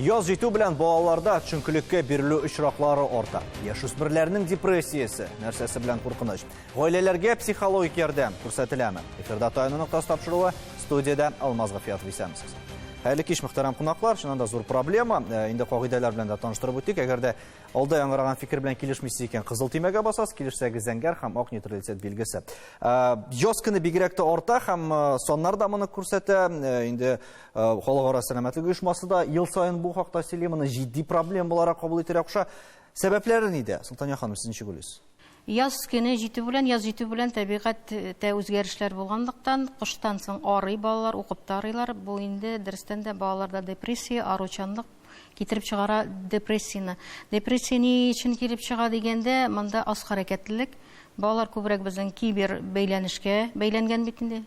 Яз җитү белән балаларда төшенкелеккә бирелү очраклары арта. Яшүсмерләрнең депрессиясе нәрсәсе белән куркыныч? Гаиләләргә психологик ярдәм күрсәтеләме? Эфирда Таяну ноктасы тапшыруы, студиядә Алмаз Гафиятов исәнмесез. Хәерле кич, мөхтәрәм кунаклар. Чыннан да зур проблема. Инде кагыйдәләр белән дә таныштырып үтик. Әгәр дә алда яңгыраган фикер белән килешмисез икән, кызыл төймәгә басасыз, килешсәгез зәңгәр һәм ак нейтралитет билгесе. Яз көне бигрәк тә арта һәм саннар да моны күрсәтә. Инде Халыкара сәламәтлек оешмасы да ел саен бу хакта сөйли, моны җитди проблема буларак кабул итәргә куша. Сәбәпләре нидә? Солтания ханым, сез ничек уйлыйсыз? Яз көне җитү белән, яз җитү белән табигатьтә үзгәрешләр булганлыктан, кыштан соң арый балалар, укып та арыйлар. Бу инде дөрестән дә балаларда депрессия, аручанлык китереп чыгара депрессияне. Депрессия ни өчен килеп чыга дигәндә, монда аз хәрәкәтлелек. Балалар күбрәк безнең кибер бәйләнешкә бәйләнгән бит инде.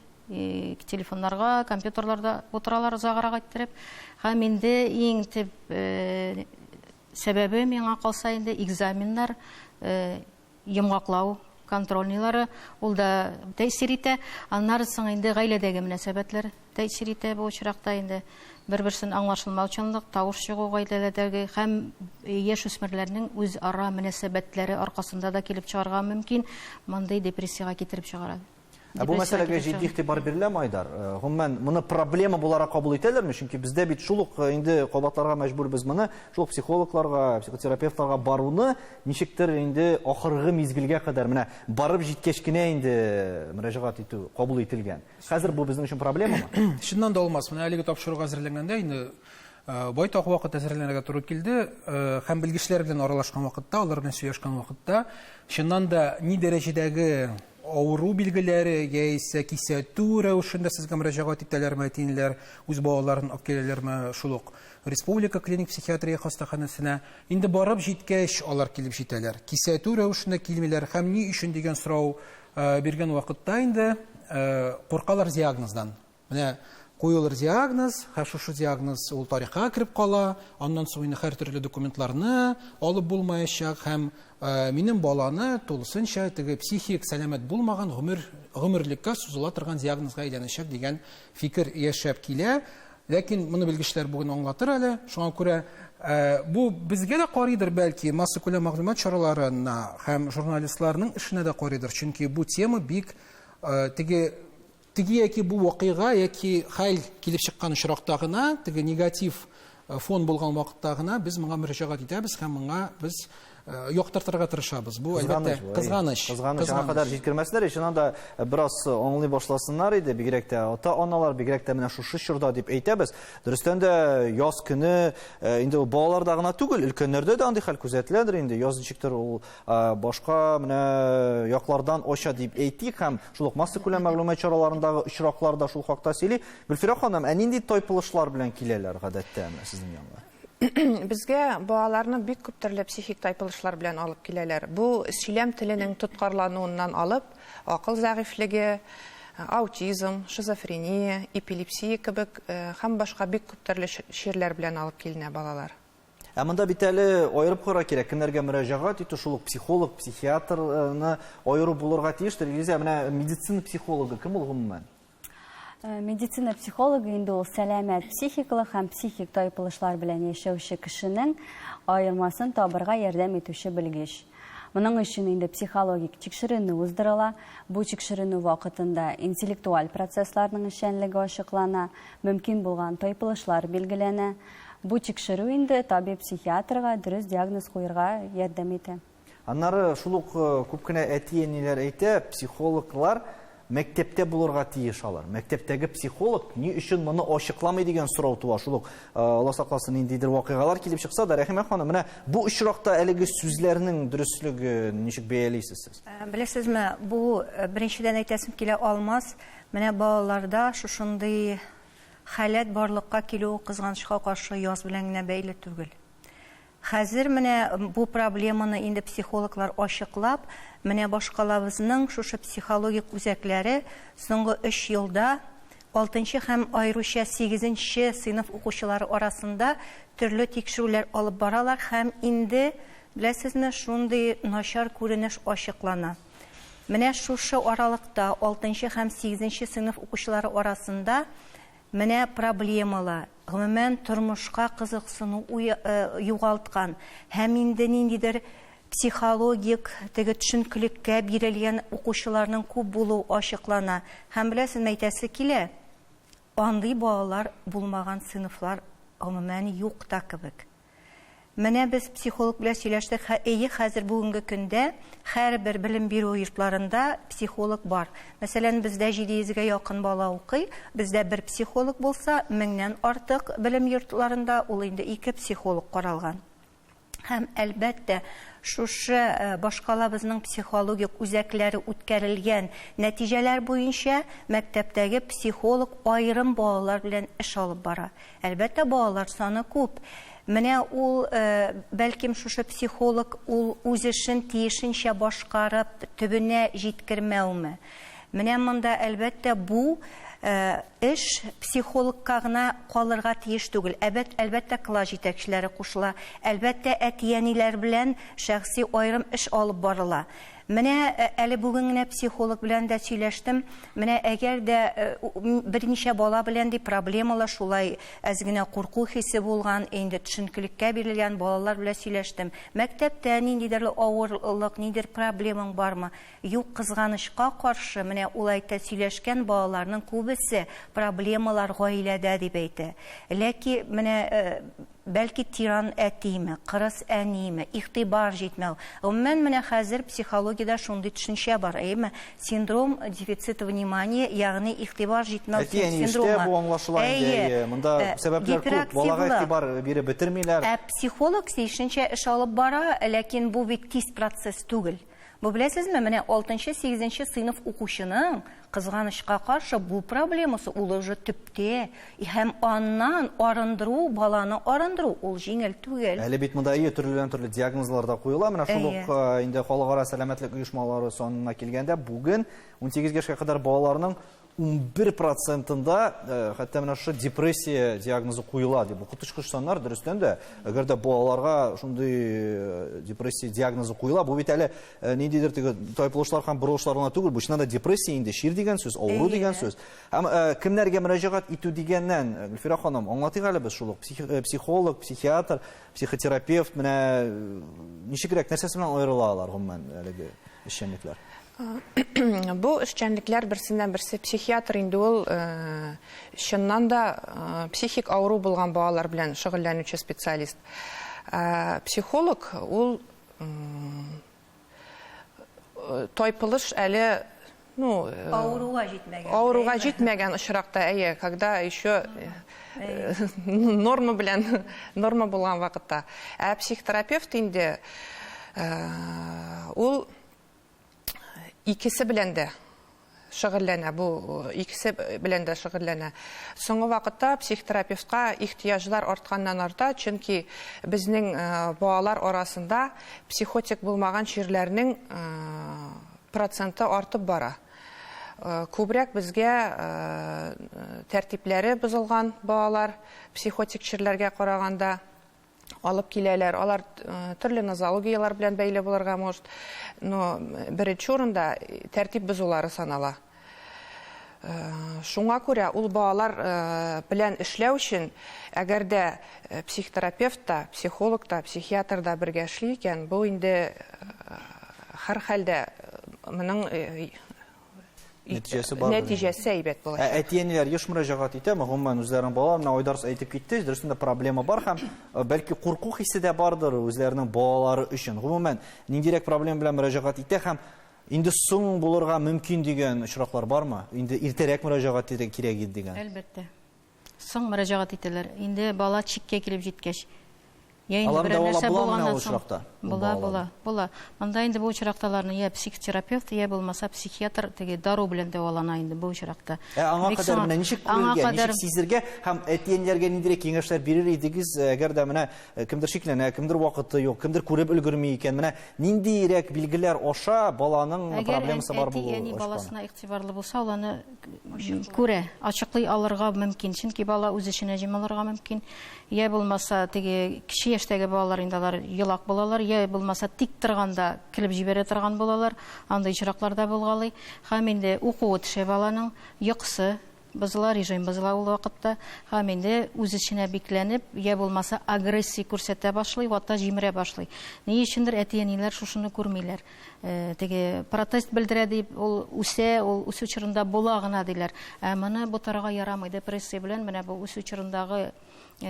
Телефоннарга, компьютерларда утыралар озаграк иттереп. Һәм инде иң төп Сәбәбе, миңа калса инде, экзаменнар, йомгаклау контрольныйлары, ул да тәэсир итә. Аннары соң инде гаиләдәге мөнәсәбәтләр тәэсир итә бу очракта инде. Бер-берсен аңлашылмаучанлык, тавыш чыгу гаиләләрдәге һәм яшүсмерләрнең үзара мөнәсәбәтләре аркасында да килеп чыгарга мөмкин, мондый депрессиягә китереп чыгара. Ә бу мәсьәләгә җитди игътибар биреләме, Айдар? Гомумән, моны проблема буларак кабул итәләрме? Чөнки бездә бит шул ук инде кабатларга мәҗбүрбез моны, шул ук психологларга, психотерапевтларга баруны ничектер инде ахыргы мизгелгә кадәр, менә барып җиткәч кенә инде мөрәҗәгать итү кабул ителгән. Хәзер бу безнең өчен проблемамы? Чыннан да, Алмаз, менә әлеге тапшыруга әзерләнгәндә инде байтак вакыт әзерләнергә туры килде һәм белгечләр белән аралашкан вакытта, алар белән сөйләшкән вакытта, чыннан да ни дәрәҗәдәге авыру билгеләре яисә кисәтү рәвешендә сезгә мөрәҗәгать итәләрме әти-әниләр, үз балаларын алып киләләрме шул ук Республика клиник психиатрия хастаханәсенә? Инде барып җиткәч алар килеп җитәләр. Кисәтү рәвешендә килмиләр һәм ни өчен дигән сорау биргән вакытта инде куркалар диагноздан. Менә куелыр диагноз, һәм шушы диагноз ул тарихка кереп кала, аннан соң инде һәртөрле документларны алып булмаячак һәм минем баланы тулысынча теге психик сәламәт булмаган гомер гомерлеккә сузыла торган диагнозга әйләнәчәк дигән фикер яшәп килә. Ләкин моны белгечләр бүген аңлатыр әле. Шуңа күрә бу безгә дә карыйдыр бәлки, массакүләм мәгълүмат чараларына һәм журналистларның эшенә дә карыйдыр. Чөнки бу тема бик теге Теге яки бу вакыйга яки хәл килеп чыккан очракта гына, теге негатив фон булган вакытта гына без моңа мөрәҗәгать итәбез һәм моңа без яктыртырга тырышабыз. Бу, әлбәттә, кызганыч. Кызганыч, аңа кадәр җиткермәсләр, чыннан да бераз аңлый башласыннар иде, бигрәк тә ата-аналар, бигрәк тә менә шушы чорда дип әйтәбез. Дөрестән дә, яз көне инде ул балаларда гына түгел, өлкәннәрдә дә андый хәл күзәтеләдер инде. Яз ничектер ул башка менә яклардан ача дип әйтик һәм шул ук массакүләм мәгълүмат чараларындагы очраклар да шул хакта сөйли. Гөлфирә ханым, ә нинди тайпылышлар белән киләләр гадәттә менә сезнең янга? Безгә балаларны бик күп төрле психик тайпылышлар белән алып киләләр. Бу сөйләм теленең тоткарлануыннан алып, акыл зәгыйфьлеге, аутизм, шизофрения, эпилепсия кебек һәм башка бик күп төрле чирләр белән алып киленә балалар. Ә монда бит әле аерып карарга кирәк, кемнәргә мөрәҗәгать итү, шул ук психолог, психиатрны аеру булырга тиештер. Илгизә, менә медицина психологы кем ул гомумән? Медицина психологы инде ул сәламәт психикалы һәм психик тайпылышлар белән яшәүче кешенең аермасын табырга ярдәм итүче белгеч. Моның өчен инде психологик тикшеренү уздырыла. Бу тикшеренү вакытында интеллектуаль процессларның эшчәнлеге ачыклана, мөмкин булган тайпылышлар билгеләнә. Бу тикшерү инде табиб-психиатрга дөрес диагноз куерга ярдәм итә. Аннары шул ук күп кенә әти-әниләр әйтә, психологлар мәктәптә булырга тиеш алар. Мәктәптәге психолог ни өчен моны ачыкламый дигән сорау туа. Шул ук, Алла сакласын, ниндидер вакыйгалар килеп чыкса да, Рәхимә ханым, менә бу очракта әлеге сүзләрнең дөреслеген ничек бәялисез сез? Беләсезме, бу беренчедән әйтәсем килә, Алмаз, менә балаларда шушындый Халәт барлыкка килү, кызганычка каршы, яз белән генә бәйле түгел. Хәзер менә бу проблеманы инде психологлар ачыклап, менә башкалабызның шушы психологик үзәкләре соңгы өч елда алтынчы һәм аеруча сигезенче сыйныф укучылары арасында төрле тикшерүләр алып баралар һәм инде, беләсезме, шундый начар күренеш ачыклана. Менә шушы аралыкта алтынчы һәм сигезенче сыйныф укучылары арасында Менә проблемалы, гомумән, тормышка кызыксыну югалткан һәм инде ниндидер психологик теге төшенкелеккә бирелгән укучыларның күп булуы ачыклана. Һәм беләсезме, әйтәсе килә, андый балалар булмаган сыйныфлар гомумән юк та кебек. Менә без психолог белән сөйләштек, әйе, хәзер бүгенге көндә һәрбер белем бирү йортларында психолог бар. Мәсәлән, бездә 700 гә якын бала укый, бездә бер психолог булса, меңнән артык белем йортларында ул инде ике психолог каралган. Һәм, әлбәттә, шушы башкалабызның психологик үзәкләре үткәрелгән нәтиҗәләр буенча мәктәптәге психолог аерым балалар белән эш алып бара. Әлбәттә, балалар саны күп. Менә ул, бәлкем, шушы психолог ул үз эшен тиешенчә башкарып, төбенә җиткермәүме? Менә монда, әлбәттә, бу эш психологка гына калырга тиеш түгел. Әбәт, әлбәттә, класс җитәкчеләре кушыла, әлбәттә, әти-әниләр белән шәхси аерым эш алып барыла. Менә әле бүген генә психолог белән дә сөйләштем. Менә әгәр дә берничә бала белән ди проблемалар шулай әз генә курку хисе булган, инде төшенкелеккә бирелгән балалар белән сөйләштем. Мәктәптә ниндидер авырлык, ниндидер проблемаң бармы? Юк, кызганычка каршы, менә ул әйтә, сөйләшкән балаларның күбесе проблемалар гаиләдә дип әйтә. Ләки менә Бәлки тиран әтиме, кырыс әниме, игътибар җитмәү. Гомумән, менә хәзер психологиядә шундый төшенчә бар, әйеме? Синдром дефицита внимания, ягъни игътибар җитмәү Әти-әни эштә, синдромы. бу аңлашыла инде, Әйе. әйе. Монда сәбәпләр күп, балага Гиперактивлык. игътибар биреп бетермиләр. Ә психолог тиешенчә эш алып бара, ләкин бу бит тиз процесс түгел. Бу беләсезме, менә алтынчы-сигезенче сыйныф укучының, кызганычка каршы, бу проблемасы ул уже төптә. Һәм аннан арындыру, баланы арындыру ул җиңел түгел. Әле бит монда әйе, төрледән-төрле диагнозлар да куела. Менә шул ук инде халыкара сәламәтлек оешмалары санына килгәндә, бүген 18 яшькә кадәр балаларның 11 процентында хәтта менә шушы депрессия диагнозы куела дип. Бу коточкыч саннар, дөрестән дә, әгәр дә балаларга шундый депрессия диагнозы куела, бу бит әле ниндидер теге тайпылышлар һәм борылышлар гына түгел, бу чыннан да депрессия инде, чир дигән сүз, авыру дигән сүз. Һәм кемнәргә мөрәҗәгать итү дигәннән, Гөлфирә ханым, аңлатыйк әле без шул ук психолог, психиатр, психотерапевт, менә ничегрәк, нәрсәсе белән аерыла алар гомумән әлеге эшчәнлекләр? Бу эшчәнлекләр берсеннән берсе. Психиатр инде ул чыннан да психик авыру булган балалар белән шөгыльләнүче специалист. Психолог ул тайпылыш әле, ну, авыруга җитмәгән. Авыруга җитмәгән очракта, әйе, когда еще норма белән, норма булган вакытта. Ә психотерапевт инде ул икесе белән дә шөгыльләнә, бу икесе белән дә шөгыльләнә. Соңгы вакытта психотерапевтка ихтыяҗлар артканнан арта, чөнки безнең балалар арасында психотик булмаган чирләрнең проценты артып бара. Күбрәк безгә тәртипләре бозылган балалар психотик чирләргә караганда алып киләләр. Алар төрле нозологияләр белән бәйле булырга может, но беренче урында тәртип бозулары санала. Шуңа күрә ул балалар белән эшләү өчен, әгәр дә психотерапевт та, психолог та, психиатр да бергә эшли икән, бу инде һәрхәлдә моның Нәтиҗәсе бар. Нәтиҗәсе әйбәт булачак. Ә әти-әниләр еш мөрәҗәгать итәме? Гомумән, үзләренең балалары, менә Айдар әйтеп китте, дөресендә проблема бар һәм бәлки курку хисе дә бардыр үзләренең балалары өчен. Гомумән, ниндирәк проблема белән мөрәҗәгать итә һәм инде соң булырга мөмкин дигән очраклар бармы? Инде иртәрәк мөрәҗәгать итәргә кирәк иде дигән. Әлбәттә. Соң мөрәҗәгать итәләр. Инде бала чиккә килеп җиткәч. Я инде Аларны берәр дәвалап нәрсә буламы менә булганнан ул соң? очракта? Ул Була, балаларны. була, була. Монда инде бу очракталарны я психотерапевт, я булмаса психиатр теге дару белән дәвалана инде бу очракта. Ә аңа Бик кадәр соң- менә ничек аңа күрергә, кадәр ничек сизергә һәм әти-әниләргә ниндирәк киңәшләр бирер идегез, әгәр дә менә кемдер шикләнә, кемдер вакыты юк, кемдер күреп өлгерми икән, менә ниндирәк билгеләр аша баланың Әгәр проблемасы бар булуы әти-әни ачыклана? баласына игътибарлы булса, ул аны күрә, ачыклый алырга мөмкин. Чөнки бала үз эченә җималырга мөмкин. Я булмаса теге кече яшьтәге балалар инде алар елак булалар, я булмаса тик торганда килеп җибәрә торган булалар. Андый очраклар да булгалый. Һәм инде укуы төшә баланың, йокысы бозыла, режим бозыла ул вакытта. Һәм инде үз эченә бикләнеп, я булмаса агрессия күрсәтә башлый, вата җимерә башлый. Ни өчендер әти-әниләр шушыны күрмиләр. Теге протест белдерә дип, ул үсә, ул үсү чорында була гына диләр. Ә моны бутарга ярамый. Депрессия белән менә бу үсү чорындагы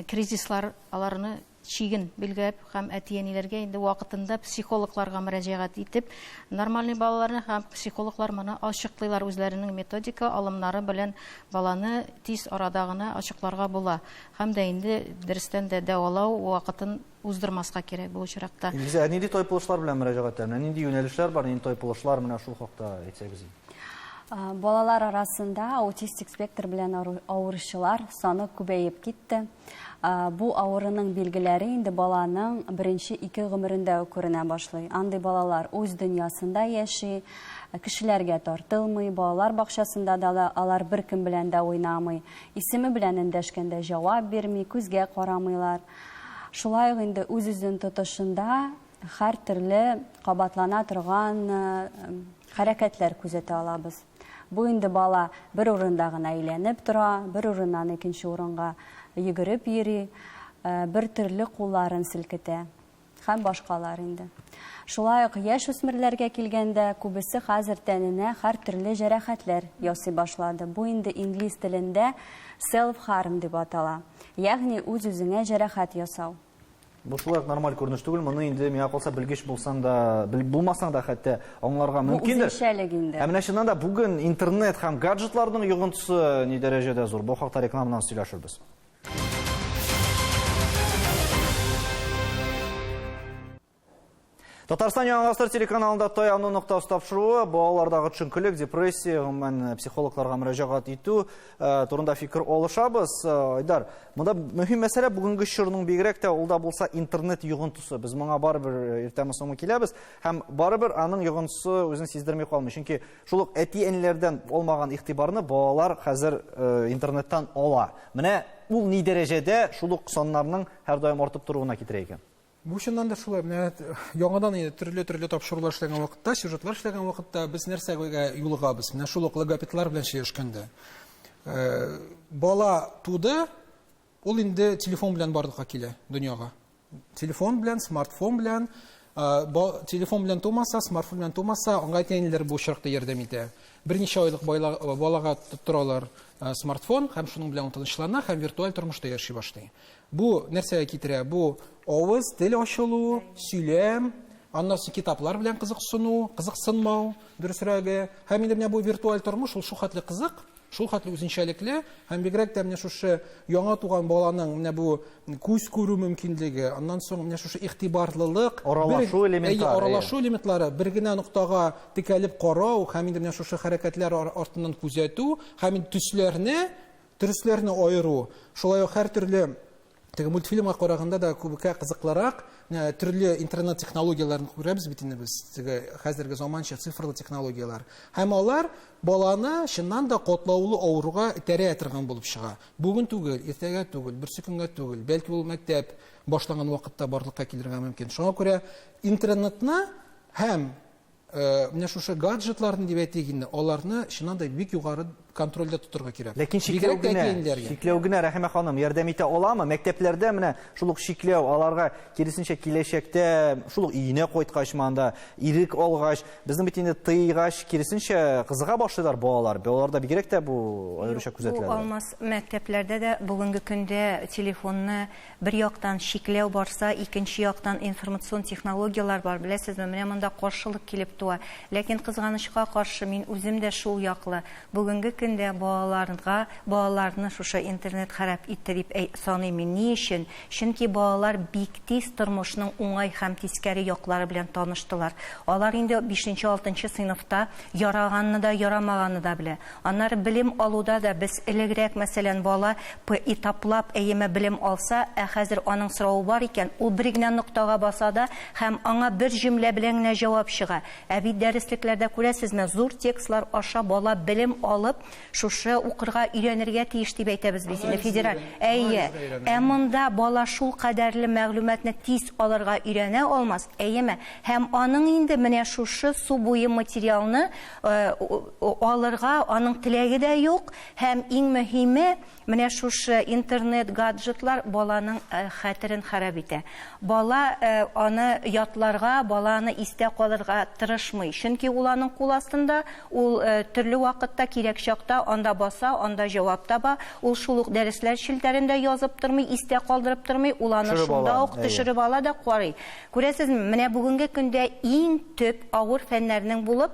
кризислар аларны чиген билгеләп һәм әти-әниләргә инде вакытында психологларга мөрәҗәгать итеп, нормальный балаларны һәм психологлар моны ачыклыйлар үзләренең методика алымнары белән баланы тиз арада гына ачыкларга була. Һәм дә инде дөрестән дә дәвалау вакытын уздырмаска кирәк бу очракта. Илгизә, ә нинди тайпылышлар белән мөрәҗәгать итә? Менә нинди юнәлешләр бар, нинди тайпылышлар, менә шул хакта әйтсәгез иде. Балалар арасында аутистик спектр белән авыручылар саны күбәеп китте. Бу авыруның билгеләре инде баланың беренче ике гомерендә үк күренә башлый. Андый балалар үз дөньясында яши, кешеләргә тартылмый, балалар бакчасында да алар беркем белән дә уйнамый, исеме белән эндәшкәндә җавап бирми, күзгә карамыйлар. Шулай ук инде үз-үзен тотышында һәр төрле кабатлана торган хәрәкәтләр күзәтә алабыз. Бу инде бала бер урында гына әйләнеп тора, бер урыннан икенче урынга йөгереп йөри, бер төрле кулларын селкетә һәм башкалар инде. Шулай ук яшь үсмерләргә килгәндә, күбесе хәзер тәненә һәр төрле җәрәхәтләр ясый башлады. Бу инде инглиз телендә self-harm дип атала, ягъни үз-үзеңә җәрәхәт ясау. Бу шулай ук нормаль күренеш түгел, моны инде миңа калса белгеч булсаң да, булмасаң да хәтта аңларга мөмкиндер. Бу үзенчәлек инде. Ә менә чыннан да бүген интернет һәм гаджетларның йогынтысы ни дәрәҗәдә зур? Бу хакта рекламадан сөйләшербез. Татарстан Яңа гасыр телеканалында Таяну ноктасы тапшыруы, балалардагы төшенкелек, депрессия, гомумән психологларга мөрәҗәгать итү турында фикер алышабыз. Айдар, монда мөһим мәсьәлә бүгенге чорның бигрәк тә ул да булса интернет йогынтысы. Без моңа барыбер иртәме соңмы киләбез һәм барыбер аның йогынтысы үзен сиздерми калмый. Чөнки шул ук әти-әниләрдән алмаган игътибарны балалар хәзер интернеттан ала. Менә ул ни дәрәҗәдә шул ук саннарның һәрдаим артып торуына китерә икән. Бу чыннан да шулай. Менә яңадан инде төрле-төрле тапшырулар эшләгән вакытта, сюжетлар эшләгән вакытта без нәрсәгә юлыгабыз? Менә шул ук логопедлар белән сөйләшкәндә. Бала туды, ул инде телефон белән барлыкка килә дөньяга. Телефон белән, смартфон белән, телефон белән тумаса, смартфон белән тумаса, аңа әти-әниләр бу очракта ярдәм итә. Берничә айлык балага тоттыралар смартфон һәм шуның белән ул тынычлана һәм виртуаль тормышта яши башлый. Бу нәрсәгә китерә? Бу авыз, тел ачылу, сөйләм, аннан соң китаплар белән кызыксыну, кызыксынмау, дөресрәге. Һәм инде менә бу виртуаль тормыш ул шулхәтле кызык, шулхәтле үзенчәлекле, һәм бигрәк тә менә шушы яңа туган баланың менә бу күз күрү мөмкинлеге, аннан соң менә шушы игътибарлылык, аралашу элементлары, аралашу элементлары, бер генә ноктага текәлеп карау һәм инде менә шушы хәрәкәтләр артыннан күзәтү һәм инде төсләрне, төсләрне аеру, шулай ук һәртөрле теге мультфильмга караганда да күпкә кызыклырак, төрле интернет технологияләрен күрәбез бит инде без, теге хәзерге заманча цифрлы технологияләр. Һәм алар баланы чыннан да катлаулы авыруга этәрә торган булып чыга. Бүген түгел, иртәгә түгел, берсе көнгә түгел, бәлки ул мәктәп башланган вакытта барлыкка килергә мөмкин. Шуңа күрә интернетны һәм менә шушы гаджетларны дип әйтик инде, аларны чыннан да бик югары контрольдә тотырга кирәк. Ләкин чикләү генә, чикләү генә, Рәхимә ханым, ярдәм итә аламы? Мәктәпләрдә менә шул ук чикләү аларга киресенчә киләчәктә шул ук өенә кайткач анда ирек алгач, безнең бит инде тыйгач киресенчә кызыга башлыйлар балалар. Балаларда бигрәк тә бу аеруча күзәтелә. Бу Алмаз, мәктәпләрдә дә бүгенге көндә телефонны бер яктан чикләү барса, икенче яктан информацион технологияләр бар, беләсезме, менә монда каршылык килеп туа. Ләкин кызганычка каршы мин үзем дә шул яклы. Бүгенге көндә балаларга, балаларны шушы интернет харап итте дип саныйм мин. Ни өчен? Чөнки балалар бик тиз тормышның уңай һәм тискәре яклары белән таныштылар. Алар инде 5-6 сыйныфта яраганны да, ярамаганны да белә. Аннары белем алуда да без элегрәк, мәсәлән, бала этаплап әйеме белем алса, ә хәзер аның соравы бар икән, ул бер генә ноктага баса да һәм аңа бер җөмлә белән генә җавап чыга. Ә бит дәреслекләрдә күрәсезме, зур текстлар аша бала белем алып, Шушы укырга өйрәнергә тиеш дип әйтәбез без инде федераль. Әйе. Ә монда бала шул кадәрле мәгълүматны тиз алырга өйрәнә алмас, әйеме? Һәм аның инде менә шушы су буе материалны алырга аның теләге дә юк, һәм иң мөһиме, Менә шушы интернет, гаджетлар баланың хәтерен харап итә. Бала аны ятларга, бала аны истә калырга тырышмый. Чөнки ул аның кул астында, ул төрле вакытта, кирәк чакта анда баса, анда җавап таба. Ул шул ук дәресләр челтәрендә язып тормый, истә калдырып тормый, ул аны шунда ук төшереп ала да карый. Күрәсезме, менә бүгенге көндә иң төп авыр фәннәрнең булып,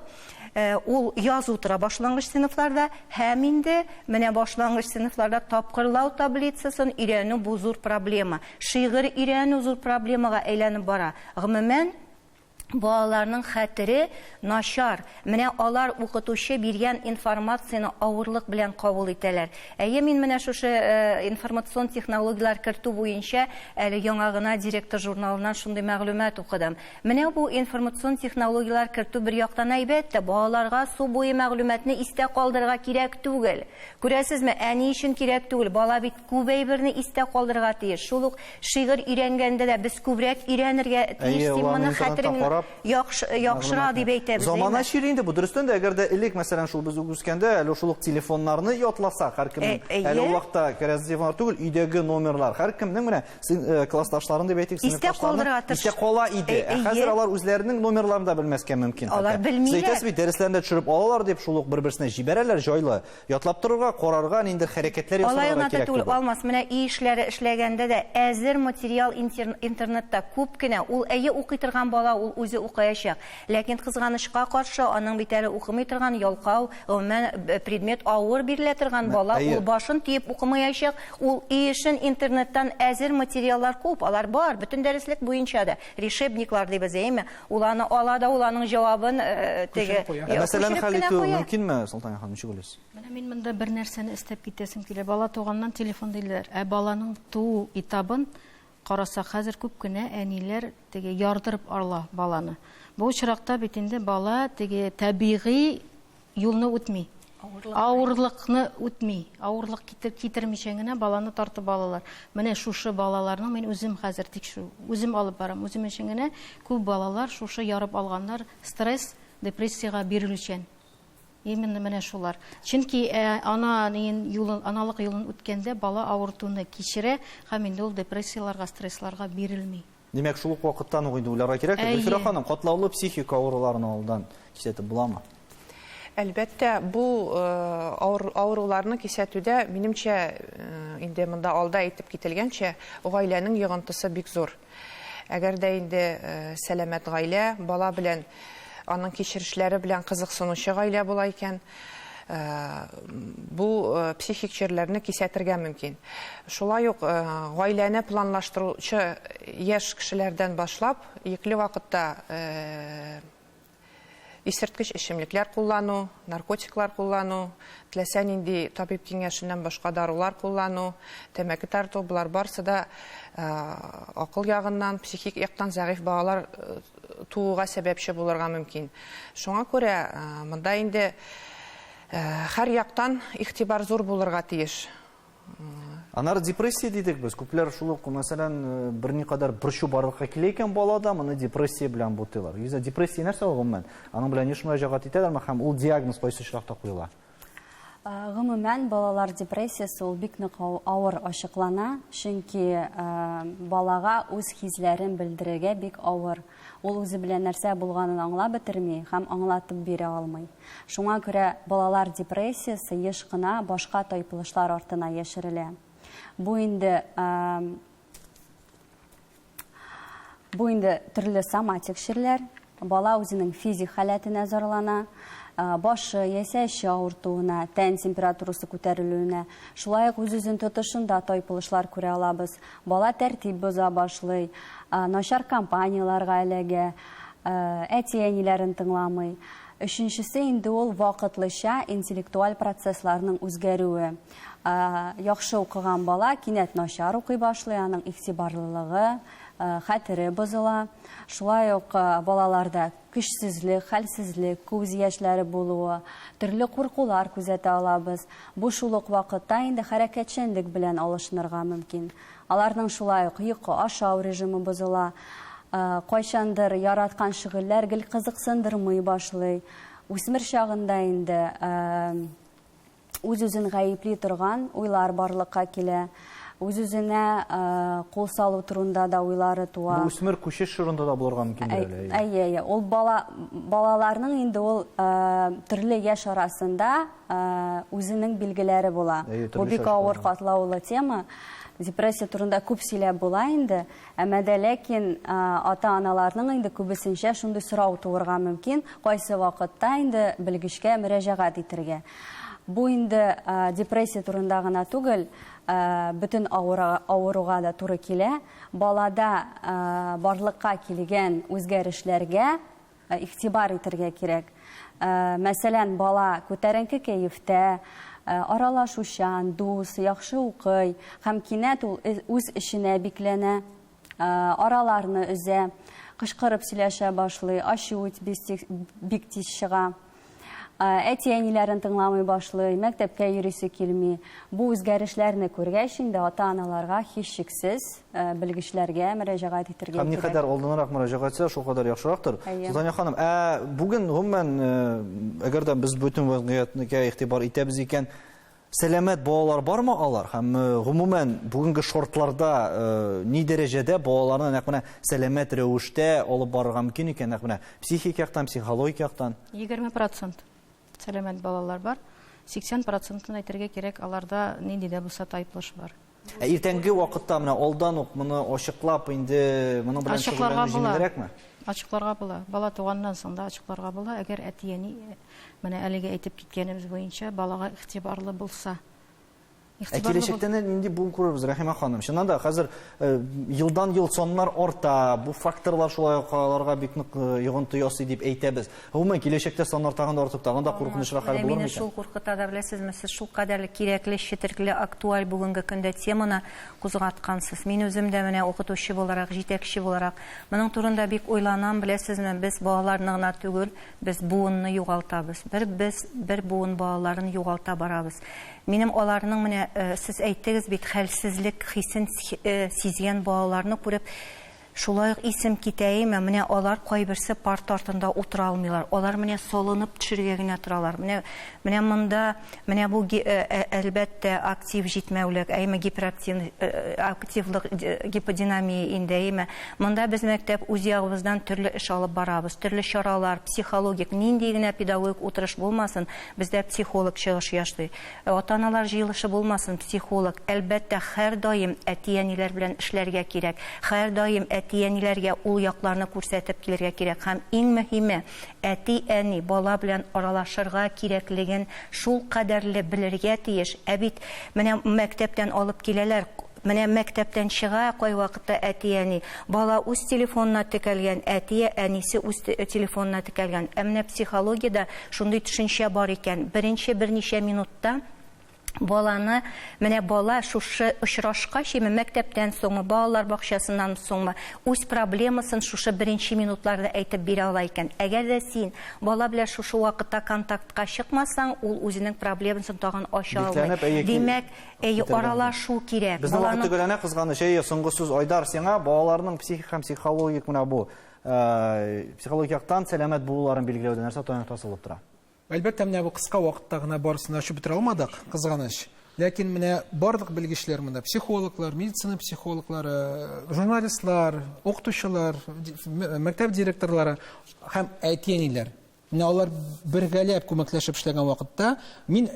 Ул язу тора башлангыч сыйныфларда һәм инде менә башлангыч сыйныфларда тапкырлау таблицасын өйрәнү бу зур проблема. Шигырь өйрәнү зур проблемага әйләнеп бара. Гомумән, балаларның хәтере начар. Менә алар укытучы биргән информацияне авырлык белән кабул итәләр. Әйе, мин менә шушы информацион технологияләр кертү буенча әле яңа гына Директор журналыннан шундый мәгълүмат укыдым. Менә бу информацион технологияләр кертү бер яктан әйбәт тә, балаларга су буе мәгълүматны истә калдырырга кирәк түгел. Күрәсезме, ә ни өчен кирәк түгел? Бала бит күп әйберне истә калдырырга тиеш. Шул ук шигырь өйрәнгәндә дә без күбрәк өйрәнергә тиеш, Әйе, син ул аны моны интернеттан хәтерең карап, яхшы, яхшырак дип мәгълүматны. әйтәбез, Замана әйеме? чире инде бу. Дөрестән дә, әгәр дә элек, мәсәлән, шул без үк үскәндә, әле шул ук телефоннарны ятласак, һәркемнең, әле ул Әйе. вакытта кәрәзле телефоннар түгел, өйдәге номерлар, һәркемнең менә Классташларын дип әйтик, Истә сыйныфташларны калдырырга тырыш. истә кала иде. Ә хәзер Әйе. алар үзләренең номерларын да белмәскә мөмкин Алар хәтта. Сез белмиләр. әйтәсез бит, дәресләрен дә төшереп алалар дип, шул ук бер-берсенә җибәрәләр, җайлы. Ятлап торырга, карарга, ниндидер хәрәкәтләр Алай ясарга да гына да кирәк түгел, түгел. Алмаз, менә өй эшләре эшләгәндә дә әзер материал интернетта күп кенә. Ул әйе укый торган бала, ул үзе укыячак. Ләкин кызганычка каршы, аның бит әле укымый торган, ялкау, гомумән, предмет авыр бирелә торган бала, ул башын төеп укымаячак, ул өй эшен интернеттан әзер материаллар күп, алар бар, бөтен дәреслек буенча да, решебниклар дибез, әйеме? Ул аны ала да, ул аның җавабын теге Күчереп куя. Ә мәсьәләне күчереп хәл кенә итү куя. мөмкинме, Солтания ханым, ничек уйлыйсыз? Менә мин монда бер нәрсәне өстәп китәсем килә. Бала туганнан телефон диләр. Ә баланың туу этабын Карасак, хәзер күп кенә әниләр теге ярдырып ала баланы. Бу очракта бит инде бала теге табигый юлны үтми. Авырлыкны үтми. Авырлык китермичә генә баланы тартып алалар. Менә шушы балаларның мин үзем хәзер тикшерү, үзем алып барам. Үзем өчен генә күп балалар шушы ярып алганнар стресс, депрессиягә бирелүчән. Именно менә шулар. Чөнки ана юлын, аналык юлын үткәндә бала авыртуны кичерә һәм инде ул депрессияләргә, стрессларга бирелми. Димәк, шул ук вакыттан ук инде уйларга кирәк. Гөлфирә ханым, катлаулы психик авыруларны алдан кисәтеп буламы? Әлбәттә, бу авыруларны кисәтүдә, минемчә, инде монда алда әйтеп кителгәнчә, гаиләнең йогынтысы бик зур. Әгәр дә инде сәламәт гаилә, бала белән аның кичерешләре белән кызыксынучы гаилә була икән, бу психик чирләрне кисәтергә мөмкин. Шулай ук гаиләне планлаштыручы яшь кешеләрдән башлап, йөкле вакытта Исерткеч эчемлекләр куллану, наркотиклар куллану, теләсә нинди табиб киңәшеннән башка дарулар куллану, тәмәке тарту, болар барысы да акыл ягыннан, психик яктан зәгыйфь балалар тууга сәбәпче булырга мөмкин. Шуңа күрә монда инде һәр яктан игътибар зур булырга тиеш. Аннары депрессия дидек без. Күпләр шул ук, мәсәлән, берникадәр борчу барлыкка килә икән балада, моны депрессия белән бутыйлар. Югыйсә депрессия нәрсә ул гомумән? Аның белән еш мөрәҗәгать итәләрме һәм ул диагноз кайсы очракта куела? Гомумән, балалар депрессиясе ул бик нык авыр ачыклана, чөнки балага үз хисләрен белдерергә бик авыр. Ул үзе белән нәрсә булганын аңлап бетерми һәм аңлатып бирә алмый. Шуңа күрә балалар депрессиясе еш кына башка тайпылышлар артына яшерелә. Бу инде бу инде төрле соматик чирләр, бала үзенең физик халәтенә зарлана, башы яисә эче авыртуына, тән температурасы күтәрелүенә, шулай ук үз-үзен тотышында тайпылышлар күрә алабыз. Бала тәртип боза башлый, начар компанияләргә эләгә, әти-әниләрен тыңламый. Өченчесе инде ул вакытлыча интеллектуаль процессларның үзгәрүе. Яхшы укыган бала кинәт начар укый башлый, аның игътибарлылыгы, хәтере бозыла. Шулай ук балаларда көчсезлек, хәлсезлек, күз яшьләре булуы, төрле куркулар күзәтә алабыз. Бу шул ук вакытта инде хәрәкәтчәнлек белән алышынырга мөмкин. Аларның шулай ук йокы, ашау режимы бозыла. Кайчандыр яраткан шөгыльләр гел кызыксындырмый башлый. Үсмер чагында инде үз-үзен гаепли торган уйлар барлыкка килә. Үз-үзенә кул салу турында да уйлары туа. Бу үсмер күчеш чорында да булырга мөмкин әле. Әйе, әйе. Ул бала балаларның инде ул төрле яшь арасында үзенең билгеләре була. Бу бик авыр катлаулы тема. Депрессия турында күп сөйләп була инде. Әмма дә ләкин ата-аналарның инде күбесенчә шундый сорау туырга мөмкин, кайсы вакытта инде белгечкә мөрәҗәгать итергә. Бу инде депрессия турында гына түгел, бөтен авыруга да туры килә. Балада барлыкка килгән үзгәрешләргә игътибар итергә кирәк. Мәсәлән, бала күтәренке кәефтә, аралашучан, дус, яхшы укый һәм кинәт ул үз эченә бикләнә, араларны өзә, кычкырып сөйләшә башлый, ачуы бик тиз чыга. Әти-әниләрен тыңламый башлый, мәктәпкә йөрисе килми. Бу үзгәрешләрне күргәч инде ата-аналарга һичшиксез белгечләргә мөрәҗәгать итергә Һәм кирәк. никадәр алданрак мөрәҗәгать итсә, шулкадәр яхшырактыр. Сузания ханым, ә бүген гомумән, әгәр дә без бөтен вазгыятькә игътибар итәбез икән, сәламәт балалар бармы алар? Һәм гомумән бүгенге шартларда ни дәрәҗәдә балаларны нәкъ менә сәламәт рәвештә алып барырга мөмкин икән, нәкъ менә психик яктан, психологик яктан? 20 процент сәламәт балалар бар. 80 процентын әйтергә кирәк, аларда нинди дә булса тайпылыш бар. Ә иртәнге вакытта менә алдан ук моны ачыклап инде моның белән Ачыкларга шөгыльләнү була. җиңелрәкме? Ачыкларга була. Бала туганнан соң да ачыкларга була. Әгәр әти-әни менә әлеге әйтеп киткәнебез буенча балага игътибарлы булса. Ә Игътибарлы киләчәктә нинди буын күрербез, Рәхимә ханым? Чыннан да хәзер елдан-ел саннар арта, бу факторлар шулай ук аларга бик нык йогынты ясый дип әйтәбез. Гомумән, киләчәктә саннар тагын да артып, тагын да куркынычрак хәл булыр Мине микән? шул куркыта да, беләсезме, сез шул кадәрле кирәкле, четерекле, актуаль бүгенге көндә теманы кузгаткансыз. Мин үзем дә менә укытучы буларак, җитәкче буларак моның турында бик уйланам, беләсезме, без балаларны гына түгел, без буынны югалтабыз. Бер без бер буын балаларын югалта барабыз. Минем аларның менә сез әйттегез бит, хәлсезлек хисен сизгән балаларны күреп, шулай ук исем китәйме, менә алар кайберсе парта артында утыра алмыйлар. Алар менә салынып төшергә генә торалар. Менә, менә монда, менә бу әлбәттә актив җитмәүлек, әйме гиперактив, активлык, гиподинамия инде, әйме. Монда без мәктәп үз ягыбыздан төрле эш алып барабыз, төрле чаралар, психологик, нинди генә педагогик утырыш булмасын, бездә психолог чыгыш ясый. Ата-аналар җыелышы булмасын, психолог. Әлбәттә, һәр даим әти-әниләр белән эшләргә кирәк. Һәр даим әти-әниләргә ул якларны күрсәтеп килергә кирәк. Һәм иң мөһиме, әти-әни бала белән аралашырга кирәклеген шул кадәрле белергә тиеш. Ә бит менә мәктәптән алып киләләр, менә мәктәптән чыга кайвакытта әти-әни, бала үз телефонына текәлгән, әти-әнисе үз телефонына текәлгән. Ә менә психологиядә шундый төшенчә бар икән. Беренче берничә минутта баланы, менә бала шушы очрашкач, яме мәктәптән соңмы, балалар бакчасыннан соңмы, үз проблемасын шушы беренче минутларда әйтеп бирә ала икән. Әгәр дә син бала белән шушы вакытта контактка чыкмасаң, ул үзенең проблемасын тагын ача алмый. Бикләнеп, әйе, Димәк, әйе, китергән. аралашу кирәк. Безнең вакыт Баланың төгәлләнә, кызганыч. Әйе, соңгы сүз Айдар сиңа, балаларның психик һәм психологик менә бу, психологик яктан сәламәт булуларын билгеләүдә нәрсә таянык тасылып тора? Әлбәттә, менә бу кыска вакытта гына барысын ачып бетерә алмадык, кызганыч. Ләкин менә барлык белгечләр монда, психологлар, медицина психологлары, журналистлар, укытучылар, мәктәп директорлары һәм әти-әниләр. Менә алар бергәләп күмәкләшеп эшләгән вакытта, мин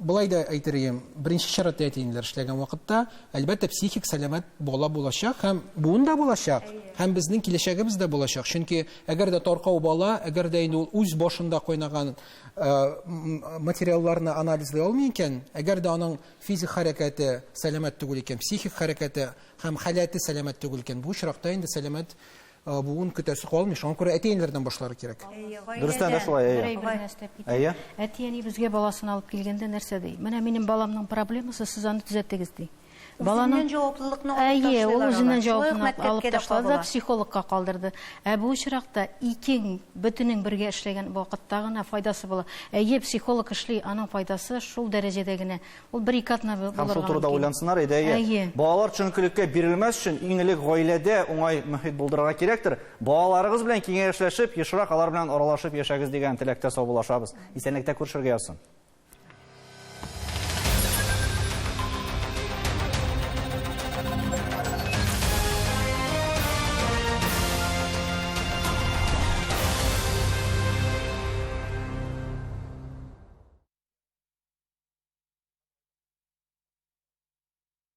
былай да әйтер идем, беренче чиратта әти-әниләр эшләгән вакытта, әлбәттә, психик сәламәт бала булачак һәм буын да булачак, һәм безнең киләчәгебез дә булачак. Чөнки әгәр дә таркау бала, әгәр дә инде ул үз башында кайнаган материалларны анализлый алмый икән, әгәр дә аның физик хәрәкәте сәламәт түгел икән, психик хәрәкәте һәм халәте сәламәт түгел икән, бу очракта инде сәламәт буын көтәсе калмый. Шуңа күрә әти-әниләрдән башлары кирәк. Дөрестән дә шулай, әйе. Бер әйберне өстәп китәм. Әйе. Әти-әни безгә баласын алып килгәндә нәрсә ди? Менә минем баламның проблемасы, сез аны төзәтегез ди. Үзеннән җаваплылыкны алып Әйе, ул ташлыйлар үзеннән алар. Шулай ук җаваплылыкны алып мәктәпкә дә ташлады да кагыла. психологка калдырды. Ә бу очракта икең бөтенең бергә эшләгән вакытта гына файдасы була. Әйе, психолог эшли, аның файдасы шул дәрәҗәдә генә. Ул бер-ике атна Һәм булырга шул турыда мөмкин. уйлансыннар иде, әйе. Әйе. Балалар төшенкелеккә бирелмәс өчен иң элек гаиләдә уңай мөхит булдырырга кирәктер. Балаларыгыз белән киңәшләшеп, ешрак алар белән аралашып яшәгез дигән теләктә саубуллашабыз. Исәнлектә күрешергә язсын.